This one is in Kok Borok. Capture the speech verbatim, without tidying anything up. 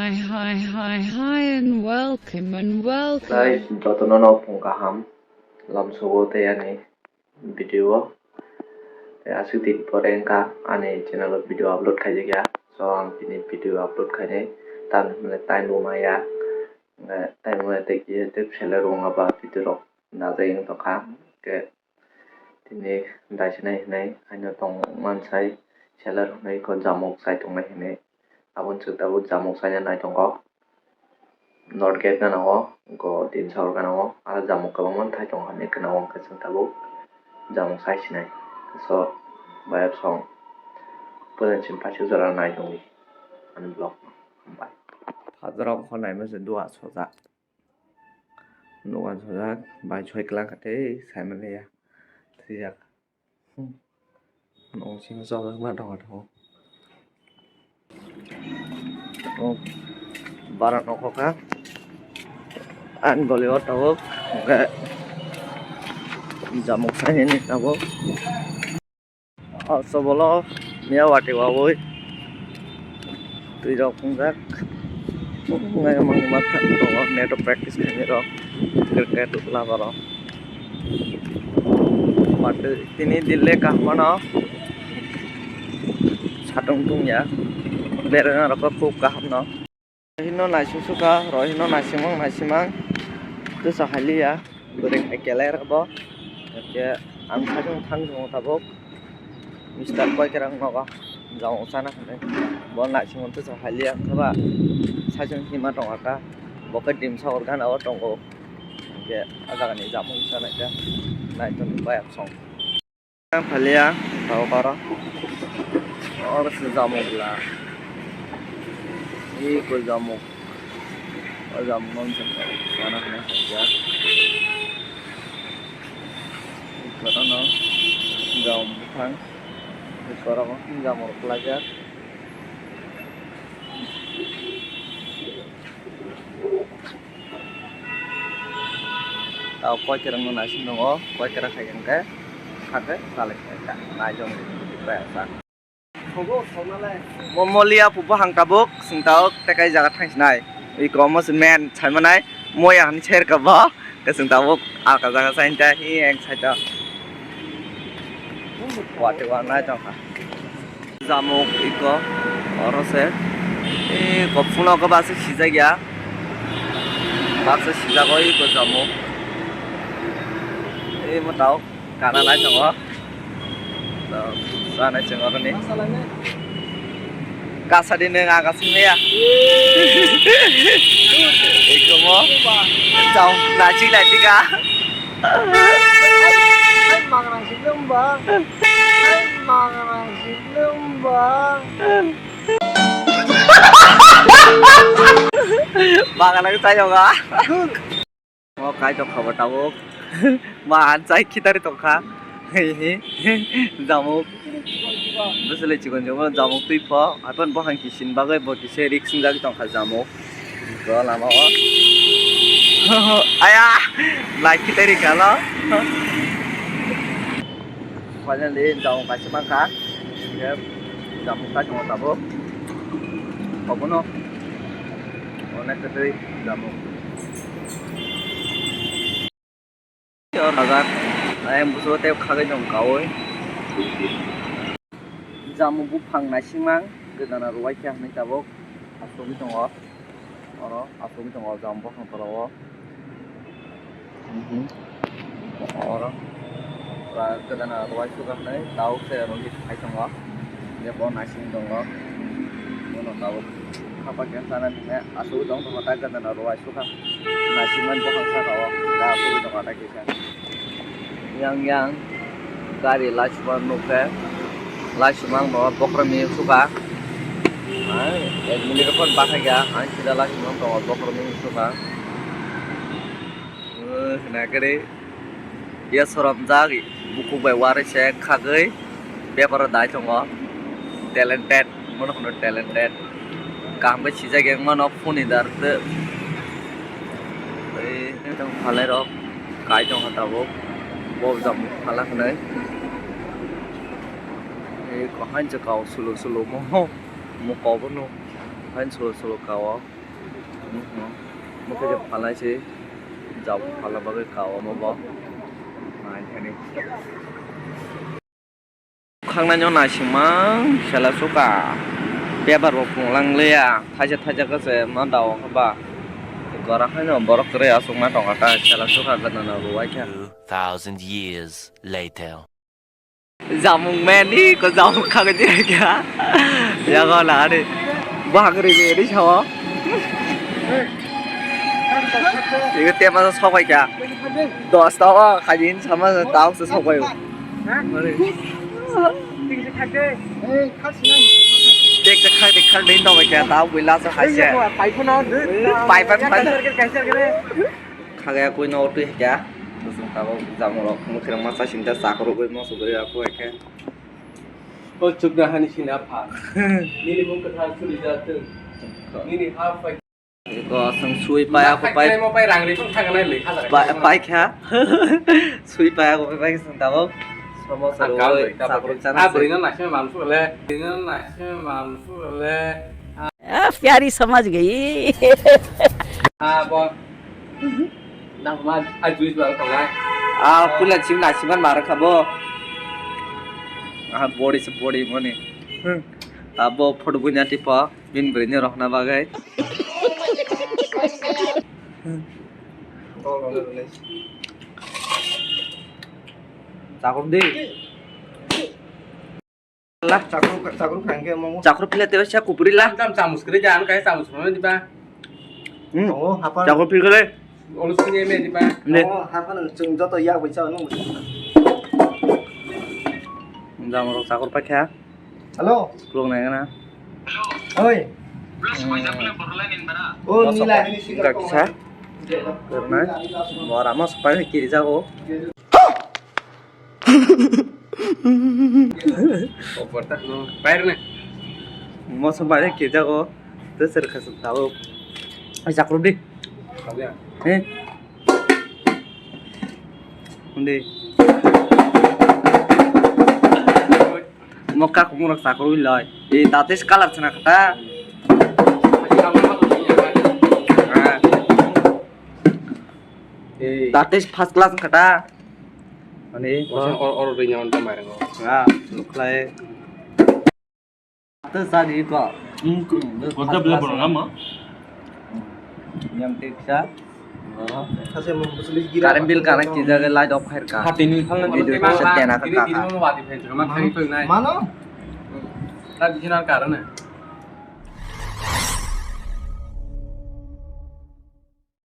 Hi, hi, hi, hi, and welcome, and welcome. Guys, jotono no phung kaham, lamsogo tei ani video o. Tei aswk din pore wngkha ani channel o video upload khaijakya. So, ang tini video upload khainai, tamni hwnle time bo maya. Hwnle time maya tei kisa tei selai rwngma ba video rok najai wng tongkha. Hwnkhe tini daisinai hinwi haino tong mansai, seller hinwi kho jamuk chai tongnai hinwi. Aboni chwng tabuk jamuk chaina nai tongo. North gate gana o, go tin sahor gana o, ah, jamuk kwbangma thai tongo, ani gana o hwnkhe chwng tabuk jamuk chai sinai. So, bayap song, pwrang chini paisuk jora nai tongdi ani vlog no. Hambai. Phatarok kho naima se dua sojak. Dogan sojak, bai soi kwlangkha tei saimanliya, thwijak. Hmm. Nogo simi chojak ma tongo tongo. Oh, bara nokho kha. Ani goli o tabuk, hwnkhe jamuk sainani tabuk. O chobolo miya wati wawi twi rok wngjak. Nai mani matha tongo, net o practice khainai rok, cricket lama rok. Matwi tini dille kaham no satung tungya, berana rok khub kaham no. Rohino naising sukha, rohino naisingmang naisingmang. Tei sa haliya, bwrwi hai kelai rabo. Hwnkhe ang sajung thang tongo tabuk. Mister koi kerang nogo, jamung chana hinwi. Bo naisingmang tei sa haliya, wngkha ba sajung hima tongo ta. Bo khe dimsa hor gana o tongo. Hwnkhe a jaga ni jamung chana khe naitok ni bayap song. Phaliya, tao karo. Oro se jamuk la. Iko jamuk. O jamuk no wngkha sana hwnwi khaijak. Iko no jamuk buphang. Iko oro jamuk rok kwlaijak. Tao koi kereng no naising tongo, koi kereng hai hwnkhe sakhe salai kha, naijong kaya sa. Mo moliya pupo hang tabuk, sing tao tekai jaga thang sinai. Ui komo se men saimanai, moya hwn ser ka bo, ke sing tabuk alka jaga sain ta hi eng sai ta. Wati wa nai tong kha. Jamuk iko, oro se. E, kophungno khe baksa sijak ya. Baksa sijak o iko jamuk. E, mo tao, kana lai tongo. To, sanai chwng oro ni. Kasa di nwng aga sing ya. Iko mo. Chao, nachi lai tika. Ai, ai, magrang sini, Mbak. Ai, magrang sini, Mbak. Magrang saya, Mbak. O, kai tong kha bo tabuk. Ma, an chai khitari tong kha. Jamuk. Bwswlwi chikon chikon jamuk twi pho. Haikhe bo hangki sin bagwi bo kisa risk wngjagwi tong kha jamuk. Go lama o. Aya! Lai khitai ri kha lo. Finally, jamuk kaisa mankha. Hingke jamuk kaisa tabuk. Obono onek kwtwi jamuk. Ayang buso tei khagwi tong kaui. Jamuk buphang naisingmang, gwdana rwai khe hwnwi tabuk asugwi tongo. Oro asugwi tongo jamuk buphang tola o. Mhm. Oro pura gwdana rwai suka hwnwi tabuk se rwngwi thai tongo. Jebo naising tongo. Bono tabuk khapa khe sana hwnwi asugwi tong tongo, tai gwdana rwai suka. Naisingmani buphang saka o, da asugwi tongo, da kisa. Yang yang gari laisima nukhe, laisima ang bo bokhorok ni suka. Hai, ek minute phone bathai kha, hai sida laisima ang tongo bokhorok ni suka. Hwna kwrwi ya sorom jak, bukhuk bai uarwi se khagwi. Beparo dai tongo, talented, bono hwno talented. Kaham khe sijak yang mano phone ni dar tei tei tong phalai rok kai tong kha tabuk. Bo jam phala hwnwi tei kaham se kao sulu sulu mo mo kok bono. Hain solo solo kao. Mukhe je phalai se. Jab phala bagwi kao mo bo. Nai thani. Khangnaino naisingmang sela suka. Bebaro punglang leya. Thaisa thaisa khe se ma dao khe ba. Gora haino borok kwrwi aswk ma tongkha ta sela suka gana na ruwai khe. Two thousand years later. Jamung meni ko jamung khagwi di kya. Yago lagani. Bahagri beri sawo. Igo tema sok bai kya. Dos tawa khajin sama tao se sok bai. Tek tek khai tek khai din do bai kya tao buila so khai se. Pai pai pai. Khagaya koi no twi kya. Tabuk jamung rok mukhe rok ma chasing ta chak rok bai moso gori ako khe. O chukna hani sina pha. Nini mung kwthar suri jatung. Nini ha phai. Ko aswng sui paya ko pai. Mo pai rang ri phang thang nai le ha. Pai kha. Sui paya ko pai pai sing tabuk. Somo soro sak rok chana. Ah, bwrwi no naising mam su le. Bwrwi no naising mam su le. Ah, pyari samajh gayi. Ah, bo. Nang ma, ai juice ba ko nai. Ah, pula chim na chim mar kha bo. Ah, body se body moni. Hmm. Ah, bo photo bunya tipo, bin brini rokna bagai. Chakrum di. La. Chakru, chakru khangke mo. Chakru phile tebe sa kupri la. Tam chamus kre jan kai chamus phone diba. Hmm. Oh, hapa. Chakru phil kre. Olu sini me diba. Ne. Oh, hapa nang chung joto ya bai cha nang. Jam ro chakru pakha. Hello. Klok nai na. Oi. Oh, nila ini sih. Gak sa. Karena mora mas pai kiri jago. Oporta no. Bayar ne. Moso bare ke jago. Te ser khas tao. Ai chakru di. Kalian. Eh. Undi. Mokka kumurok chakru loi. E tatis color chana kata. Tatis first class kata. Ani. Oro oro ringa on tamai rango. Ah, luklai. Ata sadi ko. Kota bela borong ama. Yang teksa. Current bill kana kijaga light off khair ka. Hati ni khang video kisa tena ka ka. Mano? Ta bijinan karana.